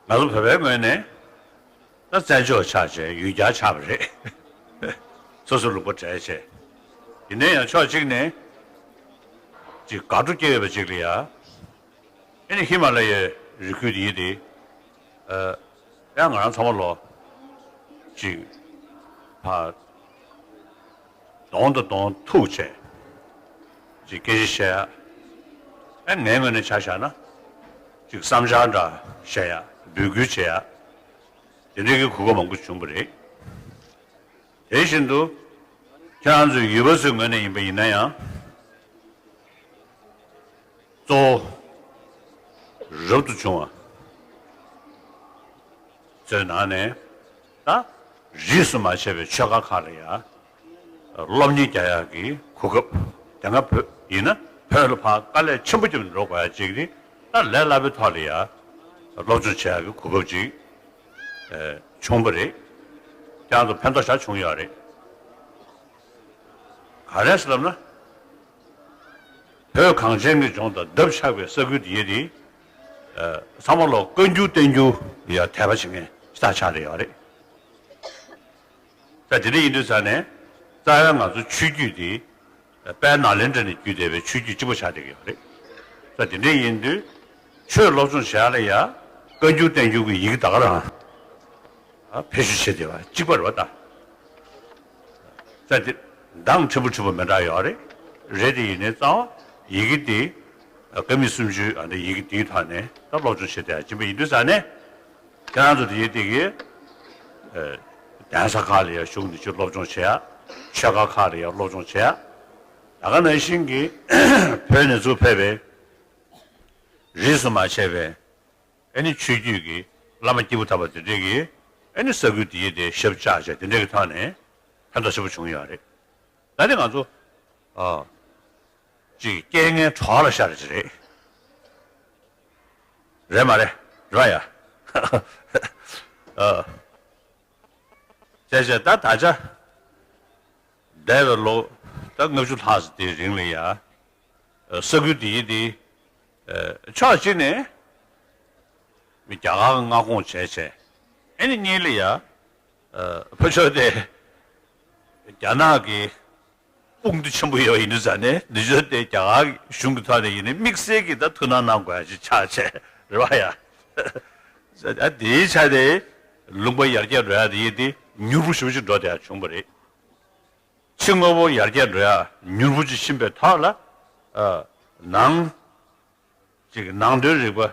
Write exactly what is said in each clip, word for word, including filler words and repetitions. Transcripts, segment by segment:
ང་ཚོ་བོད་པའི་ངོས་ནས་ད་བཙན་བྱོལ་ཆགས་བྱས་ཡུལ་གྱར་ཆགས་པ་རེད། སོ་སོ་ལུང་པ་བྲལ་བྱས། ཡིན་ན་ཡང་ཕྱོགས་གཅིག་ནས་ཅིག་དགའ་སྤྲོ་སྐྱེ་ཡོད་པ་ཅིག་ལ་ཡ། ཨེ་ནི་ཧི་མ་ལ་ཡའི་རི་ཁུལ་དེ་ཡིན་ཏེ། ཨ། ཡང་ང་རང་ཚང་མ་ལོ་ཅིག་ཕར་གདོང་དང་གདོང་ཐུག་བྱས་ཅིག་སྐད་ཆ་བཤད་ཡ། ཨེ་ངའི་ངོས་ནས་ཆ་བཞག་ན་ཅིག་བསམ་འཆར་འདྲ་བཤད་ཡ། འབོད་སྐུལ་བྱེད་ཡ། དེ་འདྲའི་གི་གོ་སྐབས་མང་པོ་བྱུང་བ་རེད། དེ་བཞིན་དུ་ཁྱེད་རང་ཚོའི་ཡུལ་པ་ཚོའི་ངོས་ནས་ཡིན་པ་ཡིན་ན་ཡང་། གཙོ་བོ་རབ་ཏུ་བྱུང་བ་ཚོའི་ནང་ནས་ད་རིས་སུ་མ་ཆད་པའི་ཆོས་ཁ་ཁག་ལ་ཡ་སློབ་གཉེར་རྒྱག་ཡག་གི་གོ་སྐབས། དེ་སྔ་བོད་ཡིན་ན་བོད་ལ་ཕར་དཀའ་ལས་ཆེན་པོ་བརྒྱབ་ནས་འགྲོ་དགོས་ཡ་ཅིག་རེད། ད་ལས་སླ་པོའི་ཐོག་ལ་ཡ་སློབ་སྦྱོང་བྱེད་ཡག་གི་གོ་སྐབས་ཅིག་ཨེ་བྱུང་བ་རེད། ཁྱེད་རང་ཚོ་ཕན་ཐོགས་ཞེ་དྲག་བྱུང་ཡོད་རེད། ག་རེ་ཟེར་ལབ་ན། བོད་གངས་ཅན་གྱི་ལྗོངས་དང་འདབས་ཆགས་པའི་ས་ཁུལ་འདི་ཡིན་ཏེ། ཚང་མ་ལོ་བཀའ་འགྱུར་བསྟན་འགྱུར་ཡ་དད་པ་བྱེད་མཁན་ཞེ་དྲག་ཆགས་བསྡད་ཡོད་རེད། ད་དེ་འདྲ་ཡིན་དུས་ཙང་ནས་རྩ་བའི་ང་ཚོ་ཆོས་བརྒྱུད་འདི་དཔལ་ནཱ་ལེནྡྲ་ནས་བརྒྱུད་བསྡད་པའི་ཆོས་བརྒྱུད་གཅིག་པ་ཆགས་བསྡད་ཀྱི་ཡོད་རེད། ད་དེ་འདྲ་ཡིན་དུས་ཆོས་སློབ་སྦྱོང་བྱེད་ཡ་ལ་ཡ་བཀའ་འགྱུར་བསྟན་འགྱུར་གྱི་ཡི་གེ་ད་ག་རང་ཨ་བེད་སྤྱོད་བྱེད་བསྡད་པ་གཅིག་པ་རེད་པ་ད། ས་དེ་གདངས་ཕྲན་བུ་ཕྲན་བུ་མི་འདྲ་ཡོད་རེད། རེད་དེ་ཡིན་ནའི་རྩ་བ་ཡི་གེ་དེ་ཀ་མད་སུམ་ཅུའི་ཨ་ནི་ཡི་གེ་དེའི་ཐོག་ནས་ད་སློབ་སྦྱོང་བྱེད་བསྡད་ཡ་ཅིག་པ་ཡིན་དུས་ཙང་ནས་ཁྱེད་རང་ཚོ་དེ་ཡི་དེ་གི་གདན་ས་ཁག་ལ་ཡ་བཞུགས་ནས་ཅིག་སློབ་སྦྱོང་བྱེད་ཡ། ཆོས་ཁ་ཁག་ལ་ཡ་སློབ་སྦྱོང་བྱེད་ཡ། ད་ག་ནང་བཞིན་གྱི་བོད་ནས་ཚུར་ཕེབས་པའི་རིས་སུ་མ་ཆད་པའི་ཨ་ནི་ཆོས་བརྒྱུད་ཀྱི་བླ་མ་སྐྱེས་བུ་དམ་པ་དེ་འདྲས་ཀྱིས་ཨ་ནི་ས་ཁུལ་དེ་ཡི་དེ་ཞབས་བཅགས་བྱས་དེ་འདྲས་ཀྱི་ཐོག་ནས་ཕན་ཐོགས་ཆེན་པོ་བྱུང་ཡོད་རེད། ད་ནི་ང་ཚོ་ཨ་ཅིག་རྐྱེན་ངན་གྲོགས་ལ་ཤར་གྱི་རེད། རེད་མ་རེད། རེད་ཡ། ཨ། བྱས་བྱས་ད་ད་ཆ་འདས་པའི་ལོ་ད་ལྔ་བཅུ་ལྷག་ཙམ་དེའི་རིང་ལ་ཡ། ས་ཁུལ་འདི་ཡི་འདི་ཕྱོགས་གཅིག་ནས་མི་རྒྱ་གར་གྱི་མངའ་ཁོངས་བྱས་བྱས། ཨ་ནི་གཉིས་ལ་ཡ་ཕ་ཕྱོགས་དེ་རྒྱ་ནག་གི་དཔུང་སྡེ་ཆེན་པོ་ཡོད་ཡིན་དུས་ཙང་ནས་འདི་ཕྱོགས་དེ་རྒྱ་གར་གཞུང་གི་ཐོག་ནས་ཡིན་ནའི་དམིགས་བསལ་གྱི་ད་ཐུགས་སྣང་གནང་དགོས་ཡ་ཅིག་ཆགས་བྱས་རེད་པ་ཡ། ཨ་དེའི་ཆ་དེ་ལུང་པ་ཡར་རྒྱས་འགྲོ་ཡ་དེ་ཡི་འདི་མྱུར་པོ་ཞེ་པོ་ཅིག་འགྲོ་བསྡད་ཡ་བྱུང་བ་རེད། ཕྱི་དངོས་པོ་ཡར་རྒྱས་འགྲོ་ཡ་མྱུར་པོ་ཅིག་ཕྱིན་པའི་ཐོག་ལ། ཨ། ནང་། ཅིག་ནང་དོན་རིག་པ།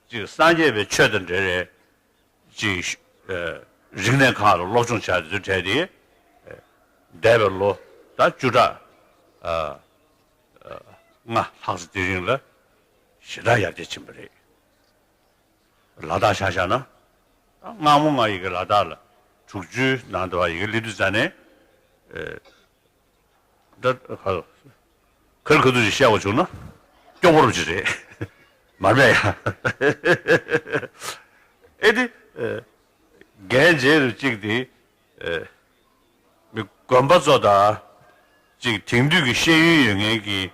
ཅིག་སངས་རྒྱས་པའི་ཆོས་དང་འབྲེལ་བའི། ཅིག་ཨ། རིག་གནས་ཁག་ལ་སློབ་སྦྱོང་བྱ་དེ་ཚོའི་གྲས་དེ། ཨ། འདས་པའི་ལོ་ད་བཅུ་ཕྲག་ཨ། ཨ། ལྔ་ལྷག་ཙམ་དེ་རིང་ལ་ཞེ་དྲག་ཡར་རྒྱས་ཕྱིན་པ་རེད། ལ་དྭགས་ཆ་བཞག་ན། སྔ་མོ་ང་ཡི་གེ་ལ་དྭགས་ལ་དྲུག་ཅུའི་ནང་དུ་བ་ཡི་གེ་སླེབས་དུས་ཙ་ནས། ཨེ། ད་ག་རེ་ག་དུས་ཅིག་བཤད་པ་བྱུང་ན་སྐྱོ་པོ་རུ་ཅིག་རེད། མ་རེད་ཡ། ཨེ་དེ། ཨེ། འགན་བྱེད་རུ་གཅིག་དེ། ཨེ། མི་དགོན་པ་ཚོ་དང་། ཅིག་དེང་དུས་ཀྱི་ཤེས་ཡོན་ཡོད་མཁན་གྱི།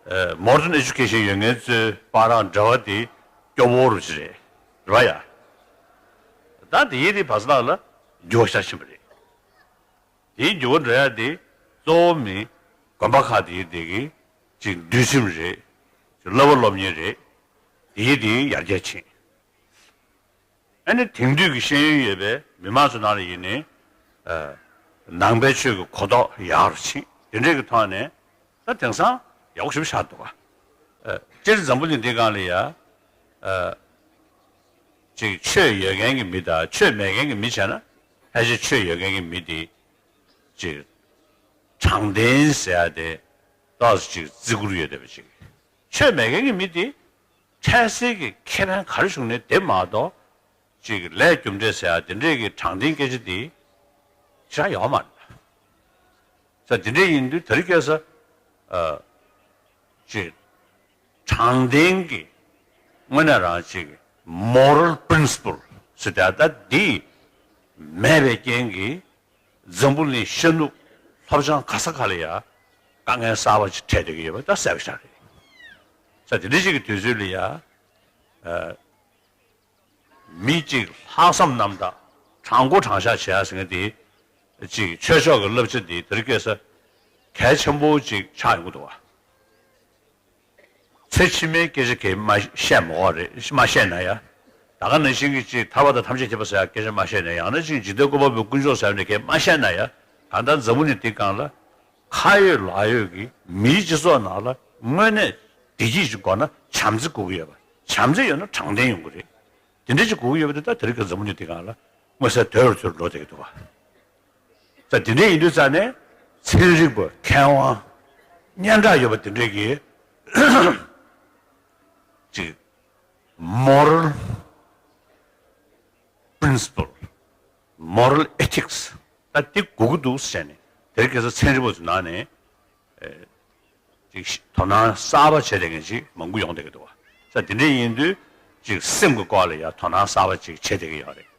ཨེ། མོ་ཌན་ཨེ་ཇུ་ཀེ་ཤན་ཡོད་མཁན་ཚོའི་བར་ལ་འབྲེལ་བ་དེ་སྐྱོ་བོ་རུ་ཅིག་རེད། རེད་པ་ཡ། ད་དེ་ཡིན་དེ་བར་སྣང་ལ་འགྱུར་བ་ཤར་ཕྱིན་པ་རེད། དེའི་འགྱུར་བ་འགྲོ་ཡ་དེ་གཙོ་བོ་མི་དགོན་པ་ཁག་དེ་ཡི་དེ་གི་ཅིག་འདུལ་ཁྲིམས་རེད། ཅིག་བསླབ་པ་སློབ་གཉེར་རེད། དེ་ཡི་དེ་ཡར་རྒྱས་ཕྱིན། ཨ་ནི་དེང་དུས་ཀྱི་ཤེས་ཡོན་ཡོད་པའི་མི་མང་ཚོ་ནང་ལ་ཡིན་ནའི། ཨ། ནང་པའི་ཆོས་ཀྱི་གོ་རྟོགས་ཡག་རུ་ཕྱིན། དེ་འདྲའི་གི་ཐོག་ནས་ད་དེང་སང་ཡག་པོ་ཞེ་པོ་ཆགས་འདུག་ག་ཨ། སྤྱིར་འཛམ་བུ་གླིང་འདིའི་སྒང་ལ་ཡ། ཨ། ཅིག་ཆོས་ཡོད་མཁན་གྱི་མི་དང་ཆོས་མེད་མཁན་གྱི་མི་བྱས་ན། ཕལ་ཆེར་ཆོས་ཡོད་མཁན་གྱི་མི་དེ་ཅིག་དྲང་བདེན་ཟེར་ཡ་དེ་ཏོག་ཙམ་ཅིག་བརྩི་བཀུར་ཡོད་བསྡད་པ་ཅིག་ཆོས་མེད་མཁན་གྱི་མི་དེ་འཕྲལ་སེལ་གྱི་ཁེ་ཕན་ག་རེ་བྱུང་ནའི་དེ་མ་གཏོགས། ཅིག་ལས་རྒྱུ་འབྲས་ཟེར་ཡ་དེ་འདྲས་ཀྱི་དྲང་བདེན་སྐད་ཆ་དེ་ཞེ་དྲག་ཡོད་མ་རེད། ས་དེ་འདྲས་ཡིན་དུས་དེ་རིང་ཁ་སང་། ཨ། ཅིག་དྲང་བདེན་གྱི་དངོས་གནས་རང་ཅིག་moral principle ཟེར་ཡ་ད་འདི་མེད་པའི་རྐྱེན་གྱིས། འཛམ་བུ་གླིང་ཤར་ནུབ་ལྷོ་བྱང་ག་ས་ག་ལ་ཡ་དཀའ་ངལ་གསར་པ་ཅིག་འཕྲད་བསྡད་ཀྱི་ཡོད་པ་ད་གསལ་པོ་ཞིག་རེད། ས་དེ་འདྲ་ཞིག་གི་དུས་ཚོད་ལ་ཡ། ཨ། མི། དེའི་གཅིག་ལྷག་བསམ་རྣམ་དག་དྲང་པོ་དྲང་བཞག་བྱེད་ཡ་ཟེར་མཁན་དེ་གཅིག་ཆོས་ཕྱོགས་ཀྱི་བསླབ་བྱ་དེ་དེ་རིང་ཁ་སང་གལ་ཆེན་པོ་གཅིག་ཆགས་ཡོང་གི་འདུག་བ། ཚེ་ཕྱི་མའི་སྐད་ཆ་གས་མ་བཤད་མ་དགོས་རེད། མ་བཤད་ན་ཡ། ད་ག་ནང་བཞིན་གྱི་ཅིག་ཐར་པ་དང་ཐམས་ཅད་མཁྱེན་པ་ཟེར་ཡ་སྐད་ཆ་མ་བཤད་ན་ཡ། ཡང་ན་ཅིག་འཇིག་རྟེན་བཀོད་པ་པོའི་དཀོན་མཆོག་ཟེར་ཡ་ནས་གས་མ་བཤད་ན་ཡ། གང་ལྟར་འཛམ་བུ་གླིང་འདི་སྒང་ལ་ཁ་ཡོད་ལག་ཡོད་ཀྱི་མིའི་སྤྱི་ཚོགས་ནང་ལ་དངོས་གནས་བདེ་སྐྱིད་ཅིག་དགོས་ན་བྱམས་བརྩེ་དགོས་ཀྱི་ཡོད་པ། བྱམས་བརྩེ་ཡོད་ན་དྲང་བདེན་ཡོང་གི་རེད། དེ་འདྲ་ཅིག་དགོས་ཀྱི་ཡོད་པ་དེ་ད་དེ་རིང་གི་འཛམ་བུ་གླིང་འདི་སྒང་ལ་མངོན་གསལ་དོད་པར་ཚུར་འགྲོ་བསྡད་ཀྱི་འདུག་བ། ད་དེ་འདྲ་ཡིན་དུས་ཙང་ནས་ཚན་རིག་པ་མཁས་དབང་སྙན་གྲགས་ཡོད་པ་དེ་འདྲ་གིས་ཅིག་moral principle, moral ethics ད་འདི་དགོས་ཀྱི་འདུག་ཟེར་ནས་དེ་རིང་ཁ་སང་ཚན་རིག་པ་ཚོའི་ནང་ནས་ཅིག་དོ་སྣང་གསར་པ་བྱེད་བསྡད་མཁན་ཅིག་མང་པོ་ཡོང་བསྡད་ཀྱི་འདུག་བ། ད་དེ་འདྲ་ཡིན་དུས་ཅིག་སེམས་ཀྱི་སྐོར་ལ་ཡང་དོ་སྣང་གསར་པ་ཅིག་བྱེད་བསྡད་ཀྱི་ཡོད་རེད། བྱས་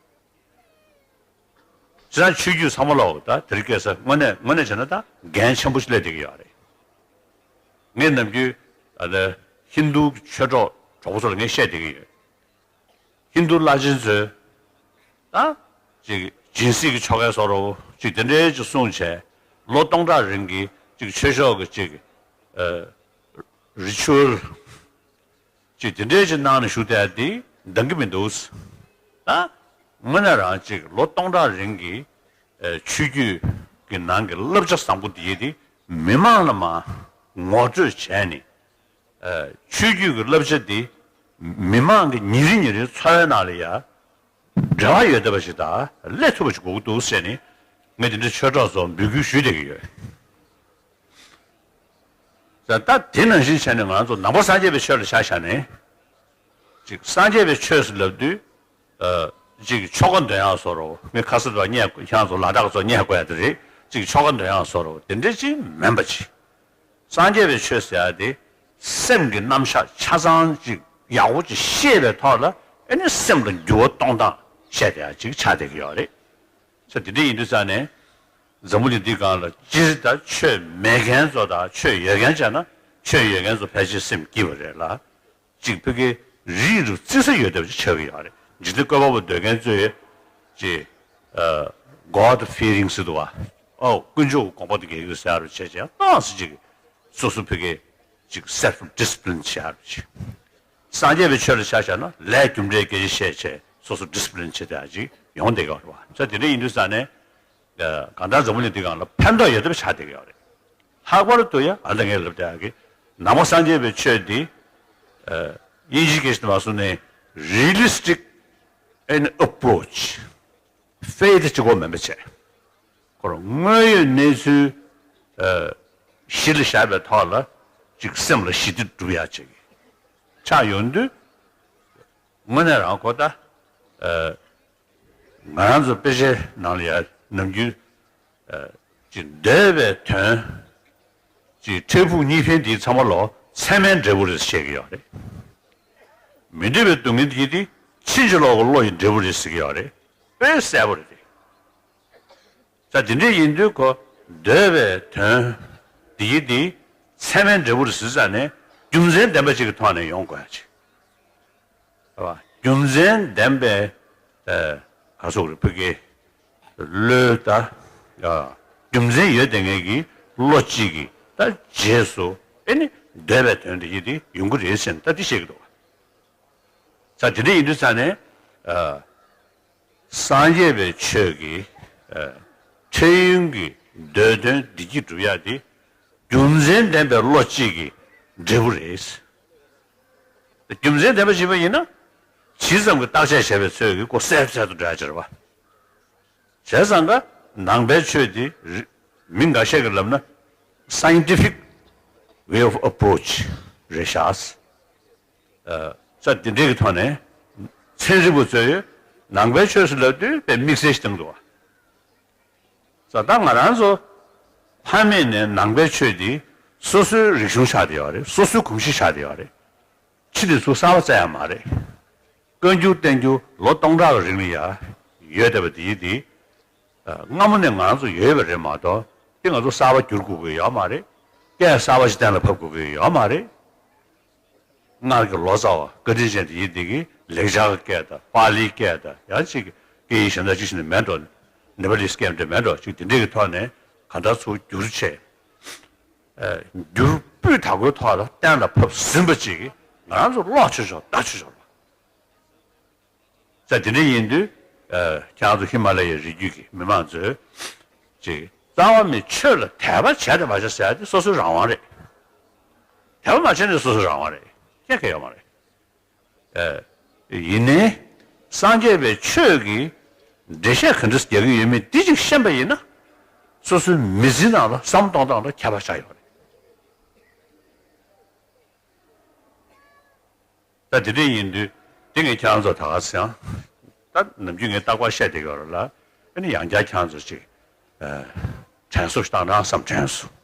ཙང་ཆོས་བརྒྱུད་ཚང་མ་ལོག་ད་དེ་རིང་ཁ་སང་དངོས་གནས་དངོས་གནས་བྱས་ན་ད་འགན་ཆེན་པོ་ཞིག་སླེབས་བསྡད་ཀྱི་ཡོད་རེད། ངས་ནམ་རྒྱུན་ཨ་ད་ཧིན་རྡུ་གི་ཆོས་གྲོགས་གྲོགས་པོ་ཚོ་ལ་ངས་བཤད་བསྡད་ཀྱི་ཡོད། ཧིན་རྡུ་བླ་ཆེན་ཚོས་ད་ཅིག་སྦྱིན་སྲེག་གི་ཆོ་གའི་བཟོ་འདྲ་ཅིག་དེ་འདྲའི་ཅིག་གསུངས་བྱས་ལོ་སྟོང་ཕྲག་རིང་གི་ཅིག་ཆོས་ཕྱོགས་ཀྱི་ཅིག་ཨ་རི་ཆུ་ཨལ་ཅིག་དེ་འདྲའི་ཅིག་གནང་ནས་བཞུགས་བསྡད་དེ་འདང་གི་མི་འདུག་ད་དངོས་གནས་རང་ཅིག་ལོ་སྟོང་ཕྲག་རིང་གི་ཨ་ཆོས་བརྒྱུད་ཀྱི་ནང་གི་བསླབ་བྱ་བཟང་པོ་འདི་ཡིས་དེ་མི་མང་ལ་མར་ངོ་སྤྲོད་བྱས་ནས། ཆོས་བརྒྱུད་ཀྱི་བསླབ་བྱ་འདི་མི་མང་གི་ཉིན་རེ་ཉིན་རེའི་འཚོ་བའི་ནང་ལ་ཡང་འབྲེལ་བ་ཡོད་བསྡད་པ་ཞིག་དང་སླེབས་ཐུབ་པ་ཞིག་དགོས་ཀྱི་འདུག་ཟེར་ནས་ངས་འདི་འདྲའི་ཆོས་གྲོགས་ཚོར་འབོད་སྐུལ་ཞུས་བསྡད་ཀྱི་ཡོད། ད་ལྟ་དེ་ནང་བཞིན་བྱས་ནས་ང་ཚོ་ནང་པ་སངས་རྒྱས་པའི་ཆོས་ལ་ཆ་བཞག་ནས་ཅིག་སངས་རྒྱས་པའི་ཆོས་སུ་ལབ་དུས་ཅིག་ཆོ་ག་འདོན་ཡག་བཟོ་འདྲ་ངས་ཁ་སང་དུ་བརྙས་ཁྱེད་ཚོ་ལ་དྭགས་ཚོ་བརྙས་དགོས་ཡ་དེ་རེད། ཅིག་ཆོ་ག་འདོན་ཡག་བཟོ་འདྲ་དེ་འདྲ་ཅིག་མིན་པ་ཅིག་སངས་རྒྱས་པའི་ཆོས་ཟེར་ཡ་དེ་སེམས་ཀྱི་རྣམ་གཞག་ཆ་ཚང་ཅིག་ཡག་པོ་ཅིག་ཤེས་པའི་ཐོག་ལ་ཨེ་ནི་སེམས་ལ་འགྱུར་བ་གཏོང་སྟངས་བཤད་བསྡད་ཡ་ཅིག་ཆགས་བསྡད་ཀྱི་ཡོད་རེད། ས་དེ་འདྲ་ཡིན་དུས་ཙང་ནས་འཛམ་བུ་གླིང་འདི་སྒང་ལ་སྤྱིར་ད་ཆོས་མེད་མཁན་ཚོ་དང་ཆོས་ཡོད་མཁན་བྱས་ན་ཆོས་ཡོད་མཁན་ཚོ་ཕལ་ཆེར་སེམས་སྐྱིད་པ་རེད་ལ། ཅིག་ཕ་གི་རིགས་རུས་བརྩི་ས་ཡོད་བསྡད་པ་ཅིག་ཆགས་ཀྱི་ཡོད་རེད། འཇིག་རྟེན་བཀོད་པ་པོ་འདོད་མཁན་ཚོས་ཅིག་ཨ་God fearing ཟེར་འདུག་བ། ཨོ་དཀོན་མཆོག་གི་དགོངས་པ་དེ་འགལ་གྱི་ཟེར་ཡ་རུ་བྱས་བྱས་ཏོག་ཙམ་ཅིག་སོ་སོ་ཕ་གི་ཅིག་self discipline བྱེད་ཡ་རུ་ཅིག་སངས་རྒྱས་པའི་ཆོས་ལ་ཆ་བཞག་ན་ལས་རྒྱུ་འབྲས་སྐད་ཆ་བཤད་བྱས་སོ་སོ་discipline བྱེད་ཡ་ཅིག་ཡོང་བསྡད་ཀྱི་ཡོད་རེད་བ། ས་དེ་འདྲ་ཡིན་དུས་ཙང་ནས་གང་ལྟར་འཛམ་བུ་གླིང་འདི་སྒང་ལ་ཕན་ཐོགས་ཡོད་བསྡད་པ་ཆགས་བསྡད་ཀྱི་ཡོད་རེད། ལྷག་པར་དུ་ཡང་ཨ་ད་ངས་ལབ་བསྡད་ཡག་གི་ནང་པ་སངས་རྒྱས་པའི་ཆོས་འདི་ཨ་དབྱིན་ཇིའི་སྐད་ཆ་དུ་མ་སོང་ནས་realistic and approach, faith གཅིག་པོ་མིན་པ་བྱས། ཁོ་རང་དངོས་ཡོད་གནས་ཚུལ་ཨ་གཞི་ལ་བཞག་པའི་ཐོག་ལ་ཅིག་སེམས་ལ་ཞི་བདེ་སྒྲུབ་ཡག་ཅིག་ཆགས་ཡོང་དུས་དངོས་གནས་རང་ཁོ་ད་ཨ་ང་རང་ཚོ་དཔེ་ཆའི་ནང་ལ་ཡང་ནམ་རྒྱུན་ཨ་ཅིག་འདོད་པའི་དོན་ཅིག་འཕྲལ་ཕུགས་གཉིས་ཕན་འདི་ཚང་མ་ལོ་ཚད་མའི་འབྲས་བུ་རེད་ཟེར་བཤད་ཀྱི་ཡོད་རེད། མི་འདོད་པའི་སྡུག་བསྔལ་འདི་དེ་ཕྱིན་ཅི་ལོག་གི་བློ་ཡི་འབྲས་བུ་རེད་ཟེར་གྱི་ཡོད་རེད། དཔེ་གསལ་པོ་རེད་དེ། ད་དེ་འདྲ་ཡིན་དུས་ཁོ་འདོད་པའི་དོན་འདི་ཡི་དེ་ཚད་མའི་འབྲས་བུ་རེད་ཟེར་ཙང་ནས་རྒྱུ་མཚན་ལྡན་པ་ཅིག་གི་ཐོག་ནས་ཡོང་དགོས་ཡ་ཅིག་རེད་བ། རྒྱུ་མཚན་ལྡན་པའི་ཨ་ག་ཟེར་དགོས་རེད་ཕ་གི་བློའི་ད་ཨ་རྒྱུ་མཚན་ཡོད་བསྡད་མཁན་གྱི་བློ་གཅིག་གིས་ད་རྗེས་སུ་ཨེ་ནི་འདོད་པའི་དོན་དེ་ཡི་དེ་ཡོང་གི་རེད་ཟེར་ནས་ད་དེ་བཤད་ཀྱི་འདུག་ད་དེ་འདྲ་ཡིན་དུས་ཙང་ནས་ཨ་སངས་རྒྱས་པའི་ཆོས་ཀྱི་ཨ་འཕྲལ་ཡུན་གྱི་འདོད་དོན་བདེ་སྐྱིད་སྒྲུབ་ཡག་དེ་རྒྱུ་མཚན་ལྡན་པའི་བློ་གཅིག་གི་འབྲས་བུ་རེད། རྒྱུ་མཚན་ལྡན་པ་ཞིག་པ་ཡིན་ན་ཇི་ཙམ་གྱི་བརྟག་དཔྱད་བྱས་པའི་ཚོད་ཀྱིས་ཁོ་གསལ་གསལ་དུ་འགྲོ་ཡ་ཅིག་རེད་བ། བྱས་ཙང་ཀ་ནང་པའི་ཆོས་འདི་རི་མི་འགའ་ཤས་ཀྱིས་ལབ་ན་scientific way of approach རེད་ཤག་ས་འདི་འདྲའི་གི་ཐོག་ནས་ཚན་རིག་པ་ཚོས་ནང་པའི་ཆོས་སུ་ལབ་དུས་དཔེ་དམིགས་བསལ་ཞིག་བཏང་འདུག་བ། ས་ད་ང་རང་ཚོ་ཕ་མེས་ནས་ནང་པའི་ཆོས་འདི་སོ་སོའི་རིག་གཞུང་ཆགས་བསྡད་ཡོད་རེད། སོ་སོའི་གོམས་གཤིས་ཆགས་བསྡད་ཡོད་རེད། ཕྱི་ནས་ཚུར་གསར་པ་བཙལ་ཡ་མ་རེད། བཀའ་འགྱུར་བསྟན་འགྱུར་ལོ་སྟོང་ཕྲག་གི་རིང་ལ་ཡ་ཡོད་བསྡད་པ་དེ་ཡིན་དེ། སྔ་མོ་ནས་ང་རང་ཚོ་ཡོད་པ་རེད་མ་གཏོགས་དེ་ང་ཚོ་གསར་པ་བསྒྱུར་དགོས་ཀྱི་ཡོད་མ་རེད། སྐད་གསར་པ་ཞིག་གཏན་ལ་ཕབ་དགོས་ཀྱི་ཡོད་མ་རེད། སྔར་གྱི་ལོ་ཙཱ་བ་བཀའ་དྲིན་ཅན་དེ་ཡིན་དེ་གིས་ལེགས་སྦྱར་གྱི་སྐད་དང་པཱ་ལིའི་སྐད་དང་ཡང་ཅིག་སྐད་ཡིག་གཞན་དག་ཅིག་ཞིག་ནས་མེད་འགྲོ། ནེ་པ་ལིས་སྐད་འདྲ་མེད་འགྲོ་ཅིག་དེ་འདྲས་ཀྱི་ཐོག་ནས་གང་ལྟར་ཚུར་བསྒྱུར་བྱས། འགྱུར་སྤུས་དག་པོའི་ཐོག་ལ་གཏན་ལ་ཕབ་ཟིན་པ་ཅིག་ང་རང་ཚོ་ཀློག་ཆོག་ཆོག་ལྟ་ཆོག་ཆོག་ལ། ས་དེ་འདྲ་ཡིན་དུས། ཁྱེད་རང་ཚོ་ཧི་མ་ལ་ཡའི་རི་རྒྱུད་ཀྱི་མི་མང་ཚོས་ཅིག་རྩ་བ་ནས་ཆོས་ལ་དད་པ་བྱས་དང་མ་བྱས་ཟེར་ཡ་དེ་སོ་སོའི་རང་དབང་རེད། དད་པ་མ་བྱས་ནས་སོ་སོའི་རང་དབང་རེད། ཁྱད་ཁྱད་ཡོད་མ་རེད། ཡིན་ནའི། སངས་རྒྱས་པའི་ཆོས་ཀྱི་འགྲེལ་བཤད་ག་འདྲ་རྒྱག་གི་ཡོད་མེད་འདི་ཅིག་ཤེས་པ་ཡིན་ན། སོ་སོའི་མི་ཚེའི་ནང་ལ་བསམ་གཏོང་སྟངས་ལ་ཁྱད་པར་ཆགས་ཡོད་རེད། ད་དེ་འདྲ་ཡིན་དུས་དེ་ངས་ཁྱེད་རང་ཚོ་ད་ག་སེང་། ད་ནམ་རྒྱུན་ངས་རྟག་པར་བཤད་བསྡད་ཡོད་རེད་ལ། ཨ་ནི་ཡང་བསྐྱར་ཁྱེད་རང་ཚོ་ཅིག་དྲན་གསོ་ཞིག་བཏང་རང་བསམ་དྲན་སོང་